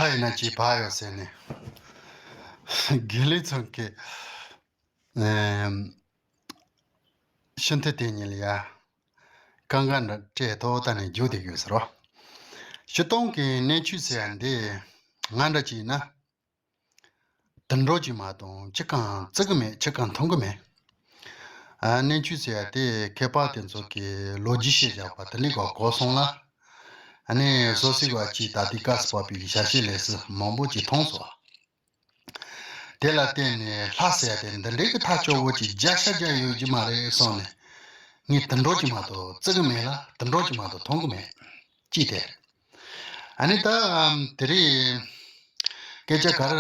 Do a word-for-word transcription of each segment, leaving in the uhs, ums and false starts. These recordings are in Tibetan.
ད་ཡིན་ན་ཅིག་བག་ཡོད་ཟེར་ནས། དགེ་ལེགས་ཚང་གི་ཨེམ། ཤིན་ཏུ་དེ་ཉིད་ལ་ཡ། གང་ག་འདྲ་སྤྲད་ཐོག་ད་ནས་རྒྱུག་བསྡད་ཡོད་ཟེར་རོ། སྤྱིར་བཏང་གི་གནས་ཆུང་ཟེར་ཡ་འདི་ང་འདྲ་ཅིག་ཡིན་ན། དུད་འགྲོ་ཅིག་མ་གཏོགས་ཅི་གང་བརྩི་གི་མེད། ཅི་གང་མཐོང་གི་མེད། ཨ་གནས་ཆུང་ཟེར་ཡ་དེ་མཁས་པ་དེ་ཚོ་གི་ལོ་རྒྱུས་བཤད་བཞག་པ་དེ་ནི་གོ་གོ་སོང་ལ། ཨ་ནི་སོ་སོའི་བ་ཅིག་ད་ལྟའི་སྐབས་སུ་བབས་པའི་གི་བྱ་བྱེད་ལས་སུ་མང་པོ་ཅིག་མཐོང་སོང་། དེ་ལ་བརྟེན་ནས་ལྷ་ཟེར་ཡ་དེ་འདི་འདྲའི་གི་ཐག་ཆོད་པོ་ཅིག་བརྒྱ་ཆ་བརྒྱ་ཡོད་ཀྱི་མ་རེད་བསམ་ནས། ངས་དུད་འགྲོ་ཅིག་མ་གཏོགས་བརྩི་གི་མེད་ལ། དུད་འགྲོ་ཅིག་མ་གཏོགས་མཐོང་གི་མེད། ཅི་སྟེ། ཨ་ནི་ད་དེ་རིང་སྐད་ཆ་ག་རེ་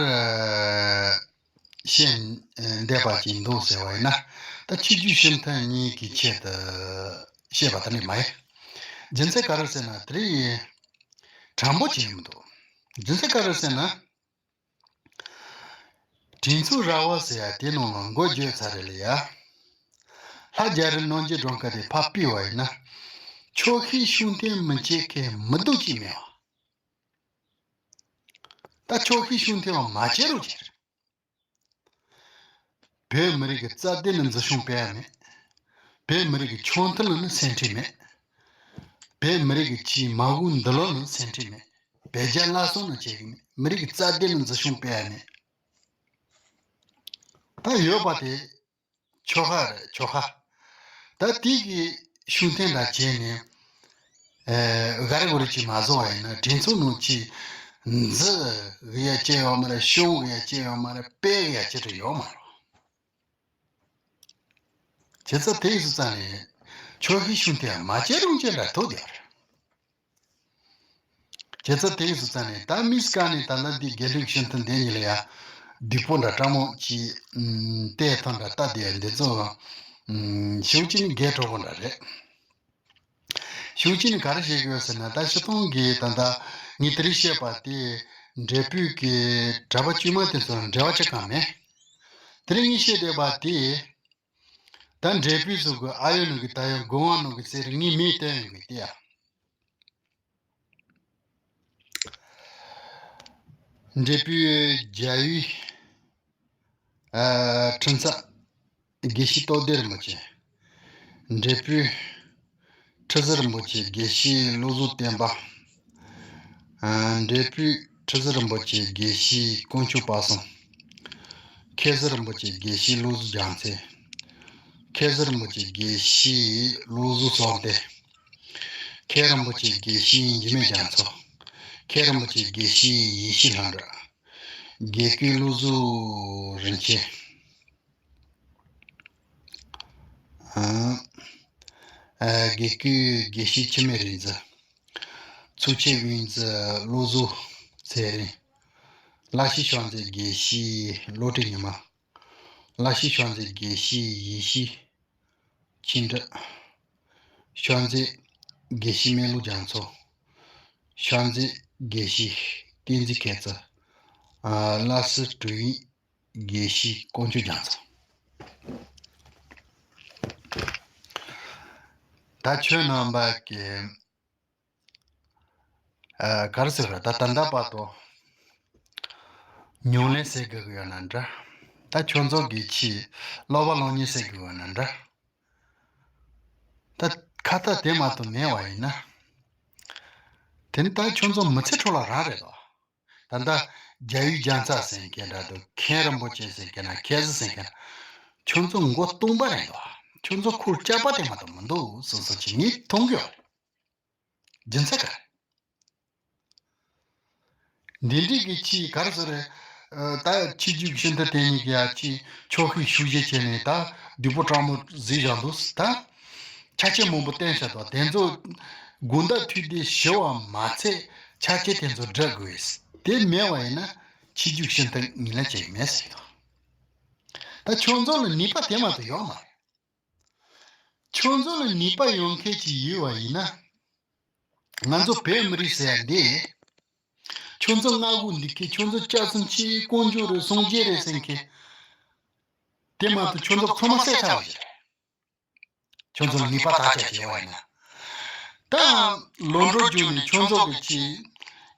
བཤད་འདོད་པ་ཅིག་འདུག་ཟེར་བ་ཡིན་ན། ད་ཆོས་བརྒྱུད་ཤིན་ཏུ་གཉིས་ཀྱི་ཆེད་དུ་བཤད་པ་དེ་ནི་མ་ཡིན། རྒྱུ་མཚན་ག་རེ་ཟེར་ན་དེ་རིང་དྲང་པོ་བྱས་མི་འདུག། རྒྱུ་མཚན་ག་རེ་ཟེར་ན། དྲིན་ཚོགས་ར་བ་ཟེར་ཡ་དེ་ནང་ལ་འགོ་བརྗོད་ཚར་རེད་ལ་ཡ། ལྷ་རྒྱ་རི་རྣམ་རྒྱལ་སྒྲོལ་དཀར་དེ་ཕར་ཕུད་པ་ཡིན་ན། ཆོག་ཤེས་ཤུགས་ལྡན་མི་བྱེད་མཁན་མི་འདུག་ཅིག་མེད་བ། ད་ཆོག་ཤེས་ཤུགས་ལྡན་བ་མ་བྱེད་རོགས་བྱེད། བོད་མི་རིགས་ཀྱི་རྩ་དོན་ལ་འཛིན་སྐྱོང་སྤེལ་ཡ་མེད། བོད་མི་རིགས་ཀྱི་ཆོག་མཐུན་ལ་ནི་སེམས་ཁྲལ་མེད། བོད་མི་རིགས་ཀྱི་ཆེས་མ་འོངས་འདུ་ལོག་ལ་ནི་སེམས་ཁྲལ་མེད། བོད་རྒྱ་བླ་གསུམ་ལ་བྱེད་ཀྱི་མེད། མི་རིགས་ཀྱི་རྩ་དོན་ལ་འཛིན་སྐྱོང་སྤེལ་ཡ་མེད། ད་ཡོད་པ་དེ་ཆོལ་ཁ་རེད། ཆོལ་ཁ། ད་དེ་གི་ཤུགས་ལྡན་འདྲ་བྱས་ནས། ཨེ་ག་རེ་གོ་རེ་ཅིག་མ་བཟོ་བ་ཡིན་ན་དྲིན་ཚོགས་ནང་ཅིག་འཛུལ་གི་ཡ་ཅི་ཡོད་མ་རེད། ཤོང་གི་ཡ་ཅི་ཡོད་མ་རེད། སྤེལ་གི་ཡ་ཅི་རེད་ཡོད་མ་རེད། བྱས་ཙང་དེ་ཡིན་ཙང་ནས་ཆོག་ཤེས་ཤུགས་ལྡན་མ་བྱེད་རུང་བྱེད་འདྲ་ཐུག་བསྡད་པ་རེད། བྱས་ཙང་དེ་ཡིན་ཙང་ནས་ད་མི་སྐབས་ནས་ད་ལྟ་འདི་དགེ་ལུགས་ཤིན་ཏུ་འདི་གཉིས་ལ་ཡ་སྡུག་པོ་འདྲ་སྤྲང་མོ་ཅིག་ཨུམ་བལྟས་ཐོན་འདྲ་ལྟ་བསྡད་འདི་ཚོ་ཨུམ་ཤུགས་ཅིག་ནི་འགལ་འགྲོ་པོ་འདྲ་རེད། ཤུགས་ཅིག་ནི་ག་རེ་བཤད་ཀྱི་ཡོད་ཟེར་ན། ད་སྤྱིར་བཏང་གི་ད་ལྟ་ངས་དེ་རིང་བཤད་པ་དེ་འབྲས་སྤུངས་ཀྱི་གྲྭ་པ་དཀྱུས་མ་དེ་ཚོ་འབྲེལ་བ་ཅི་གང་མེད། དེ་རིང་ངས་བཤད་བསྡད་པ་དེ། ད་འབྲས་སྤུངས་སུ་གི་ཨ་ཡོད་ནང་གི་ད་ཡོད་དགོན་པ་ནང་གི་ཟེར་ངས་མིང་བཏོན་ཡོད་གི་དེ་ཡ། འབྲས་སྤུངས་རྒྱལ་བའི་ཨ་ཁྲི་འཛིན་དགེ་བཤེས་རྟོགས་ལྡན་རིན་པོ་ཆེ། འབྲས་སྤུངས་ཁྲི་ཟུར་རིན་པོ་ཆེ་དགེ་བཤེས་བློ་བཟང་བསྟན་པ། ཨ་འབྲས་སྤུངས་ཁྲི་ཟུར་རིན་པོ་ཆེ་དགེ་བཤེས་དཀོན་མཆོག་དཔལ་བཟང་། ཁ་སང་རིན་པོ་ཆེ་དགེ་བཤེས་བློ་བཟང་རྒྱལ་མཚན། ཁ་སང་རིན་པོ་ཆེ་དགེ་བཤེས་བློ་བཟང་བསམ་གཏན། ཁ་རིན་པོ་ཆེ་དགེ་བཤེས་འཇིགས་མེད་རྒྱ་མཚོ། ཁ་རིན་པོ་ཆེ་དགེ་བཤེས་ཡེ་ཤེས་ལྷུན་གྲུབ། དགེ་བསྐོས་བློ་བཟང་རིན་ཆེན། ཨ་དགེ་བསྐོས་དགེ་བཤེས་འཆི་མེད་རིག་འཛིན། ཚོགས་ཆེན་དབུ་འཛིན་བློ་བཟང་ཚེ་རིང་། བླ་གཞི་ཕྱག་མཛོད་དགེ་བཤེས་བློ་གྲོས་ཉི་མ། བླ་གཞི་ཕྱག་མཛོད་དགེ་བཤེས་ཡེ་ཤེས་ཆིག་འབྲི། ཕྱག་མཛོད་དགེ་བཤེས་སྨན་ལུགས་རྒྱ་མཚོ། ཕྱག་མཛོད་དགེ་བཤེས་བསྟན་འཛིན་མཁྱེན་བརྩེ། ཨ་བླ་སྲུང་དྲུང་ཡིག་དགེ་བཤེས་དཀོན་མཆོག་རྒྱ་མཚོ། ད་ཁྱོད་རྣམ་པ་གི་ཨ་ག་རེ་ཟེར་ར། ད་ད་ལྟ་བར་དུ་ཉམས་ལེན་ཟེར་དགོས་ཀྱི་ཡོད་ན་འདྲ། ད་ཁྱོད་ཚོ་གི་ཆེད་ཀློག་པ་སློབ་གཉེར་ཟེར་དགོས་ཀྱི་ཡོད་ན་འདྲ། ད་ཁ་ཏ་དེ་མ་གཏོགས་མེད་པ་ཡིན་ན། དེ་ནི་ད་ཁྱོད་ཚོ་མི་ཚེ་འཕྲོ་བརླག་རང་རེད་དོ། ད་ལྟ་རྒྱལ་བའི་རྒྱལ་མཚན་ཟེར་མཁན་འདྲ་འདུག། མཁན་རིན་པོ་ཆེ་ཟེར་མཁན་ན། མཁས་ཟེར་མཁན་ན། ཁྱོད་ཚོ་མགོ་སྟོང་པ་རེད་དོ། ཁྱོད་ཚོ་ཁུར་ལྕགས་པ་དེ་མ་གཏོགས་མི་འདུག་སོ་སོ་ཅིག་ངས་མཐོང་གི་ཡོད་རེད། རྒྱུ་མཚན་ག་རེ། འདི་འདྲའི་གི་ཆེད་ག་རེ་ཟེར་རེད། ཨ་ད་ཆོས་བརྒྱུད་ཤིན་ཏུ་དེ་གཉིས་ཀྱི་ཡ་ཆེད་ཆོག་ཤེས་ཤུགས་ཆེ་བྱས་ནས་ད་སྡུག་པོ་སྤྲང་མོ་བཟོས་བཞག་འདུག། ད་ཆ་རྐྱེན་མང་པོ་བསྟན་བཞག་འདུག། དེ་ཚོ་དགོང་དག་ཐུག་དུས་ཞུ་བ་མ་ཚད་ཆ་རྐྱེན་དེ་ཚོ་སྒྲུབ་དགོས། དེ་མེད་པ་ཡིན་ན་ཆོས་བརྒྱུད་ཤིན་ཏུ་ངོས་ལེན་བྱེད་ཀྱི་མེད་ཟེར་གྱི་འདུག། ད་ཁྱོད་ཚོ་ལ་ནུས་པ་དེ་མ་གཏོགས་ཡོད་མ་རེད། ཁྱོད་ཚོ་ལ་ནུས་པ་ཡོད་མཁན་ཅིག་ཡོད་པ་ཡིན་ན། ང་ཚོ་བོད་མི་རིགས་ཟེར་ཡ་འདི། ཁྱོད་ཚོ་སྔ་དགོང་འདི་གི་ཁྱོད་ཚོ་སྐྱབས་སུ་མཆི་དཀོན་མཆོག་རེད་སངས་རྒྱས་རེད་ཟེར་མཁན། དེ་མ་གཏོགས་ཁྱོད་ཚོ་ཚང་མ་བསད་ཚར་བ་ཞིག་རེད། ཁྱོད་ཚོ་ལ་ནུས་པ་དག་ཆ་བྱས་པ་ཡིན་ན། ད་ལོ་འགྲོ་རྒྱུགས་ནས་ཁྱོད་ཚོ་གི་ཆེད་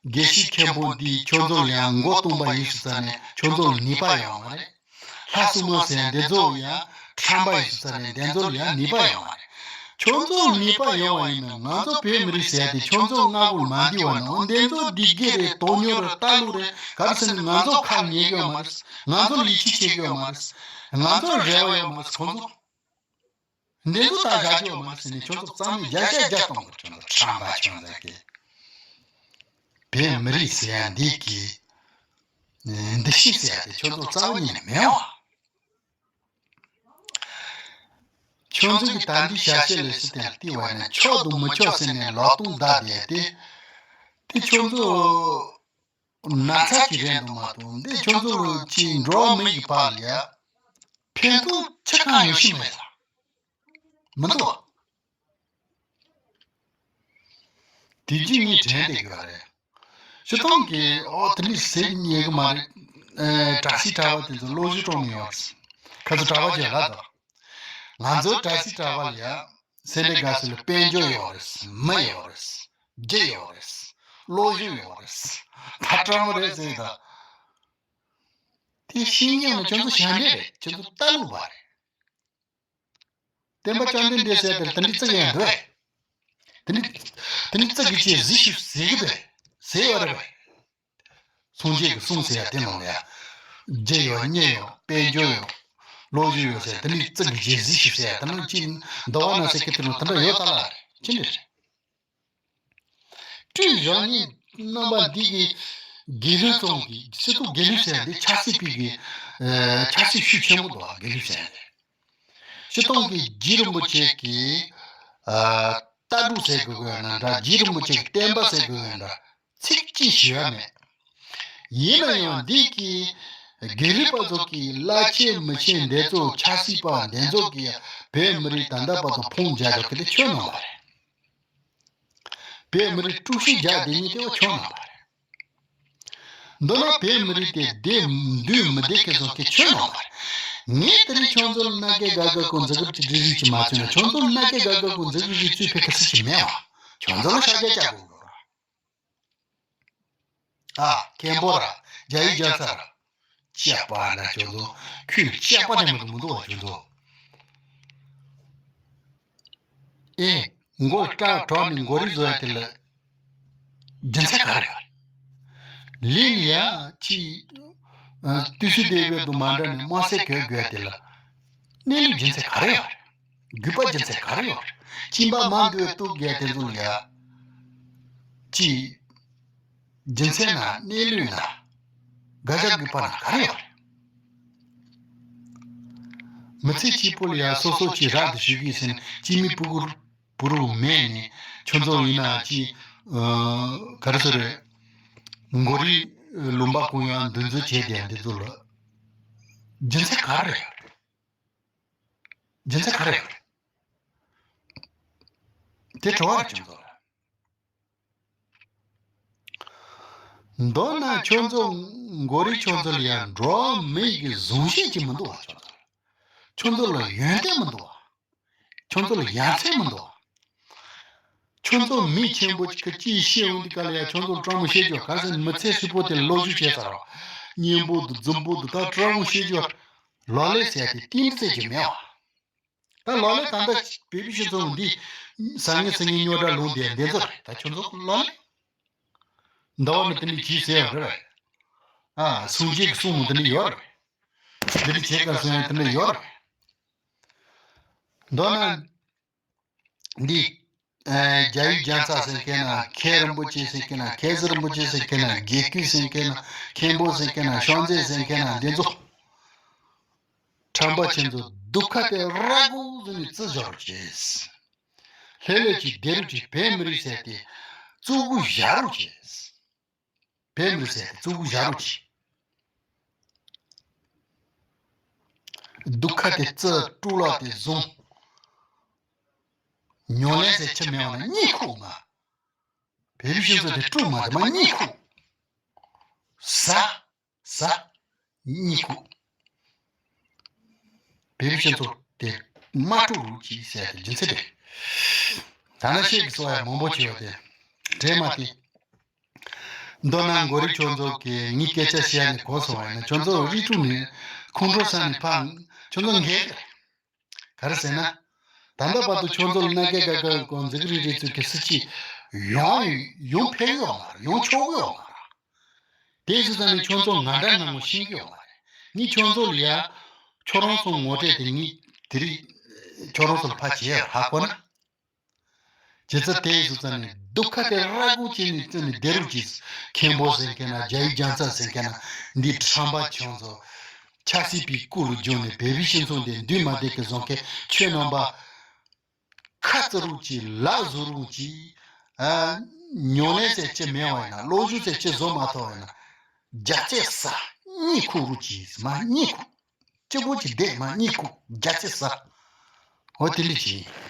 དགེ་བཤེས་མཁན་པོ་འདིས་ཁྱོད་ཚོ་ལ་ཡང་མགོ་སྟོང་པ་ཡིན་ཟེར་ཙང་ནས་ཁྱོད་ཚོ་ལ་ནུས་པ་ཡོད་མ་རེད། ལྷ་སྲུང་མ་ཟེར་འདི་ཚོ་ཡང་ཁྲམ་པ་ཡིན་ཟེར་ཙང་ནས་འདི་ཚོ་ལ་ཡང་ནུས་པ་ཡོད་མ་རེད། ཁྱོད་ཚོ་ལ་ནུས་པ་ཡོད་པ་ཡིན་ན་ང་ཚོ་བོད་མི་རིགས་ཟེར་དེ་ཁྱོད་ཚོ་སྔ་པོ་ལ་མ་འདི་བ་ན་འོ་འདི་ཚོ་བདེ་སྐྱིད་རེད། དོན་གཉེར་རེད། ལྟ་ལུགས་རེད། ག་རེ་ཟེར་ན་ང་ཚོ་ཁ་ཉན་གི་ཡོད་མ་རེད། ང་ཚོ་ལ་ཡིད་ཆེས་བྱེད་གི་ཡོད་མ་རེད། ང་ཚོ་ལ་རེ་བ་ཡོད་མ་རེད། ཁོང་ཚོ། འདི་ཚོ་ད་བཞག་རྒྱུ་མ་ཟེར་ནས་ཁྱོད་ཚོ་རྩ་མེད་བརྒྱ་ཆ་བརྒྱ་གཏོང་གི། ཁྱོད་ཚོ་ཁྲམ་པ་ཁྱོད་ཚོ་གི་བོད་མི་རིགས་ཟེར་ཡ་འདི་གི་འདུ་ཤེས་ཟེར་ཡ་དེ་ཁྱོད་ཚོ་རྩ་བ་ཉིད་ནས་མེད་པ། ཁྱོད་ཚོ་གི་ད་འདི་བྱ་བྱེད་ལས་སུ་དེ་ལྟེ་བ་ནས་ཆོག་དང་མི་ཆོག་ཟེར་ནས་ལོག་སྟོང་བརྡབ་བསྡད་དེ། དེ་ཁྱོད་ཚོ་ན་ཚ་ཅིག་རེད་འདུག་མ་གཏོགས་འདི་ཁྱོད་ཚོ་ཅིག་འགྲོ་བ་མི་ཡི་བར་ལ་ཡ་ཕན་ཐོགས་ཆ་གང་ཡོད་ཤི་མེད་ལ་མི་འདུག་དེ་རྒྱུ་ངས་དྲན་བསྡད་ཡོད་རེད། སྤྱིར་བཏང་གི་ཨོ་དེ་འདྲ་ཟེར་ཉན་གི་མ་རེད། ཨེ་དྲག་ཤི་དྲག་པ་དེ་ཚོ་བློ་གཞི་གཏོང་མི་ཡོང་། ཁ་ཚོ་དྲག་པ་བྱས་ལ་དོ། ང་ཚོའི་དྲག་ཤི་དྲག་པ་ལ་ཡ་སེ་འབྲས་དགའ་ཚོ་ལ་དཔལ་འབྱོར་ཡོད་རེད། མི་ཡོད་རེད། རྒྱུ་ཡོད་རེད། བློ་གཞི་ཡོད་རེད། ད་སྤྲང་པོ་རེད་ཟེར་ད། དེ་ཤེས་ཀྱང་ནི་ཁྱོད་ཚོ་ཞན་འདྲེ་རེད། ཁྱོད་ཚོ་ལྟ་ལུགས་པ་རེད། བསྟན་པ་བཅོམ་ལྡན་འདས་ཟེར་དེར་དེ་འདྲའི་བརྩི་གི་ཡང་འདུག་དེ་འདྲའི་དེ་འདྲའི་བརྩི་གི་ཅེས་གཟིགས་ཤིག་ཟེར་གི་འདུག་ཟེར་ཡོད་རེད་པས། སངས་རྒྱས་ཀྱི་གསུང་ཟེར་ཡ་དེ་ནང་ལ་ཡ། རྒྱུ་ཡོད་གཉེན་ཡོད་དཔལ་འབྱོར་ཡོད། བློ་གཞི་ཡོད་ཟེར་དེ་འདྲའི་བརྩི་གི་ཅེས་གཟིགས་ཤིག་ཟེར་ཡ་དེ་ནང་ཅི་འདུག་བ་ན་ཟེར་གི་དེ་ནང་དེ་འདྲ་ཡོད་ད་ལ་རེད། ཅི་འདྲ་རེད། སྤྲུལ་བཞག་ཉིན་རྣམ་པ་འདི་གི་དགེ་ལུགས་ཙམ་གྱི་སྤྱི་ཚོགས་དགེ་ལུགས་ཟེར་འདི་ཆབ་སྲིད་པའི་གི་ཆབ་སྲིད་ཤུགས་ཆེན་པོ་འདུག་དགེ་ལུགས་ཟེར་འདི། སྤྱིར་བཏང་གི་རྗེ་རིན་པོ་ཆེ་གི་ལྟ་གྲུབ་ཟེར་དགོས་ཀྱི་ཡོད་ན་འདྲ། རྗེ་རིན་པོ་ཆེ་གི་བསྟན་པ་ཟེར་དགོས་ཀྱི་ཡོད་ན་འདྲ། ཚིག་གཅིག་ཞུ་ཡ་མེད། ཡིན་ན་ཡང་འདི་གི་དགེ་ལུགས་པ་ཚོ་གི་བླ་ཆེན་མི་ཆེན་འདི་ཚོ་ཆབ་སྲིད་པ་འདི་ཚོ་གི་བོད་མི་རིགས་ད་ལྟ་བར་དུ་ཕུང་རྒྱག་རྒྱུ་གི་དེ་ཁྱོད་རྣམ་པ་རེད། བོད་མི་རིགས་དཀྲུག་ཤིང་རྒྱག་བསྡད་མཁན་དེ་བ་ཁྱོད་རྣམ་པ་རེད། མདོར་ན་བོད་མི་རིགས་དེ་བདེ་འདུས་མི་བདེ་མཁན་ཚོ་དེ་ཁྱོད་རྣམ་པ་རེད། ངས་དེ་རིང་ཁྱོད་ཚོ་ལ་སྣ་སྐད་ག་ག་གོ་འཛི་གི་རིག་རིག་ཅིག་མ་བྱུང་ན་ཁྱོད་ཚོ་ལ་སྣ་སྐད་ག་ག་གོ་འཛི་གི་རིག་ཚུལ་ཕེ་ཁ་སི་ཅིག་མེད་བ། ཁྱོད་ཚོ་ལ་ཤ་རྒྱག་རྒྱག་དགོས་རེད། ཨ། མཁན་པོ་ར། རྒྱ་ཡིག་རྒྱ་ཚ་ར། སྐྱག་པ་ན་ཁྱོད་ཚོ། ཁྱོད་སྐྱག་པ་ནས་མི་འདུག་མི་འདུག་བ་ཁྱོད་ཚོ། ཨེ། མགོ་སྐྲ་གྲོགས་ནས་མགོ་རིལ་བཟོ་ཡ་དེ་ལ་རྒྱུ་མཚན་ག་རེ་ཡོད་རེད། ལས་ལ་ཡ་ཅི། ཨ། དུས་ཚོད་བསྡད་ཡོད་དུ་མ་འདྲ་ནས་དམར་ཟས་གོས་དགོས་དེ་ལ་གནས་ལུགས་རྒྱུ་མཚན་ག་རེ་ཡོད་རེད། རྒྱུ་པ་རྒྱུ་མཚན་ག་རེ་ཡོད་རེད། གཅིན་པ་མ་འདུས་གཏུག་དགོས་དེ་ཚོ་ལ་ཡ་ཅི། རྒྱུ་མཚན་ན་གནས་ལུགས་ན་དགག་བྱ་དགོས་པ་ན་ག་རེ་ཡོད་རེད། མི་ཚེ་གཅིག་པོ་ལ་ཡ་སོ་སོ་གཅིག་རག་ཏུ་ཞུགས་ཀྱི་ཟིན་སྐྱེ་མི་ཕྲུ་གུ་བུ་རུ་མེད་ནས་ཁྱོད་ཚོ་ཡིན་ན་ཅི། ཨ། ག་རེ་ཟེར་རེད། མགོ་རིལ་ལུང་པ་གུང་ཡང་འདུ་འཛི་བྱས་ཏེ་འདི་ཚོ་ལ་རྒྱུ་མཚན་ག་རེ་རེད། རྒྱུ་མཚན་ག་རེ་རེད། དེ་དྲི་བ་རེད་ཁྱོད་ཚོ་ལ། མདོར་ན་ཁྱོད་ཚོ་མགོ་རིལ་ཁྱོད་ཚོ་ལ་ཡང་འགྲོ་བ་མི་ཡི་གི་གཟུང་བཤད་ཅིག་མི་འདུག་བ། ཁྱོད་ཚོ་ལ་ཁྱོད་ཚོ་ལ་ཡོན་ཏན་མི་འདུག་བ། ཁྱོད་ཚོ་ལ་ཡ་མཚན་མི་འདུག་བ། ཁྱོད་ཚོ་མི་ཆེན་པོ་ཅིག་གིས་ཅི་བཤད་འོང་དུས་ག་ལ་ཡ་ཁྱོད་ཚོ་ལ་སྤྲང་མོ་བཤད་རྒྱུ་ག་ཟེར་མི་ཚེ་ཧྲིལ་པོ་དེ་ལོ་རྒྱུས་བྱས་ཚར་བ། གཉེན་པོ་འདུག་རྫུན་པོ་འདུག་ད་སྤྲང་མོ་བཤད་རྒྱུ་ལོ་ལེགས་ཟེར་ཏེ་ཏིང་འདི་ཟེར་རྒྱུ་མེད་བ། ད་ལོ་ལེགས་ད་ལྟ་བོད་པའི་སྤྱི་ཚོགས་འདི་ཟང་ངེ་ཟིང་ངེ་རྙོག་དྲ་ལངས་བསྡད་འདི་ཚོ་རེད། ད་ཁྱོད་ཚོ་ལོ་ལེགས་འདི་བ་ནི་དེ་འདྲ་གྱིས་ཟེར་ཡ་རེད་བས། ཨ། སངས་རྒྱས་ཀྱི་གསུང་མོ་དེ་འདྲ་ཡོད་རེད་བས། འདི་འདྲ་བྱེད་དཀའ་སོང་ཡ་དེ་འདྲ་ཡོད་རེད་བས། མདོར་ན། འདི། ཨ། རྒྱ་ཡིག་རྒྱ་ཚ་ཟེར་མཁན་ན་མཁན་རིན་པོ་ཆེ་ཟེར་མཁན་ན་མཁན་ཟུར་རིན་པོ་ཆེ་ཟེར་མཁན་ན་དགེ་བསྐོས་ཟེར་མཁན་ན་མཁན་པོ་ཟེར་མཁན་ན་ཤོང་ཚེ་ཟེར་མཁན་ན་འདི་ཚོ། ཁྲམ་པ་ཁྱེད་ཚོ་སྡུག་ཁ་དེ་ར་གུ་ཟིན་ནས་བརྩི་བཞག་རོགས་བྱས། ལྷོད་ལྷོད་ཀྱིས་བསྡད་རོགས་བྱས། བོད་མི་རིགས་ཟེར་དེ་བཙུགས་པོ་བཞག་རོགས་བྱས། བོད་མི་རིགས་ཟེར་དེ་བཙུགས་པོ་བཞག་རོགས་བྱས། སྡུག་ཁ་དེ་བརྩི། དཀྲུག་ལག་དེ་བཟུང་། ཉོ་ལེན་ཟེར་ཁྱི་མེད་བ་ན་གཉིད་ཁུག་མ། བོད་པའི་སྤྱི་ཚོགས་དེ་དཀྲུག་མ་དེ་མ་གཉིད་ཁུག་ཟ། ཟ། གཉིད་ཁུག་བོད་པའི་སྤྱི་ཚོགས་དེ་མ་དཀྲུག་རོགས་གྱིས་ཟེར་ཏེ་རྒྱུ་མཚན་རེད། ད་ནང་བཤད་ཀྱི་སོ་ཡ་མང་པོ་བྱས་ཡོད་དེ། འདྲེ་མ་དེ། མདོར་ན་མགོ་རིལ་ཁྱོད་ཚོ་གིས་ངའི་སྐད་ཆ་བཤད་ནས་གོ་སོང་བ་ཡིན་ན། ཁྱོད་ཚོ་རི་ཁྲོད་ནས་ཁོང་ཁྲོ་ཟ་ནས་ཕར་ཁྱོད་ཚོ་འགས་ཀྱི་རེད། ག་རེ་ཟེར་ན། ད་ལྟ་བར་དུ་ཁྱོད་ཚོ་ལ་མནའ་སྐྱེལ་དགའ་དགའ་གོ་འཛིག་རིག་རིག་ཚོད་ཀྱི་སྲིད་ཇུས་ཡོང་ཡོང་ཕེབས་ཡོད་མ་རེད། ཡོང་ཆོག་གི་ཡོད་མ་རེད། དེ་ཡིན་ཙང་ནི་ཁྱོད་ཚོ་ང་འདྲ་ངང་མོ་ཤེས་ཀྱི་ཡོད་མ་རེད། ངས་ཁྱོད་ཚོ་ལ་ཡ། ཁྱོད་རང་ཚོ་ངོ་སྤྲད་དེ་ངས་དེ་རིང་ཁྱོད་རང་ཚོ་ལ་ཕར་བྱེད་ཡ་ཧ་གོ་ན། བྱས་ཙང་དེ་ཡིན་ཙང་ནི་སྡུག་ཁ་དེ་ར་གུ་བྱས་ནས་བཙོན་ནས་བསྡད་རོགས་གྱིས། མཁན་པོ་ཟེར་མཁན་ན། རྒྱ་ཡིག་རྒྱ་མཚན་ཟེར་མཁན་ན། འདི་ཁྲམ་པ་ཁྱོད་ཚོ་ཆབ་སྲིད་པའི་སྐུ་ལ་བརྒྱུགས་ནས་བོད་པའི་སྤྱི་ཚོགས་འདི་འདུས་མ་བསྡད་ཀྱི་བཟོ་མཁན་ཁྱོད་རྣམ་པ། ཁ་བཙུམ་རོགས་གྱིས། ལག་བཟོ་རོགས་གྱིས། ཨ། ཉམས་ལེན་ཟེར་ཅི་མེད་པ་ཡིན་ན། བློ་སྦྱོང་ཟེར་ཅི་བཟོ་མ་ཐུབ་པ་ཡིན་ན། རྒྱ་ཆེ་ས་གཉིད་ཁུག་རོགས་གྱིས། མ་གཉིད་ཁུག་གཅིག་པོ་གྱིས་བསྡད་མ་གཉིད་ཁུག་རྒྱ་ཆེ་ས། འོ་དེ་འདྲ་གྱིས།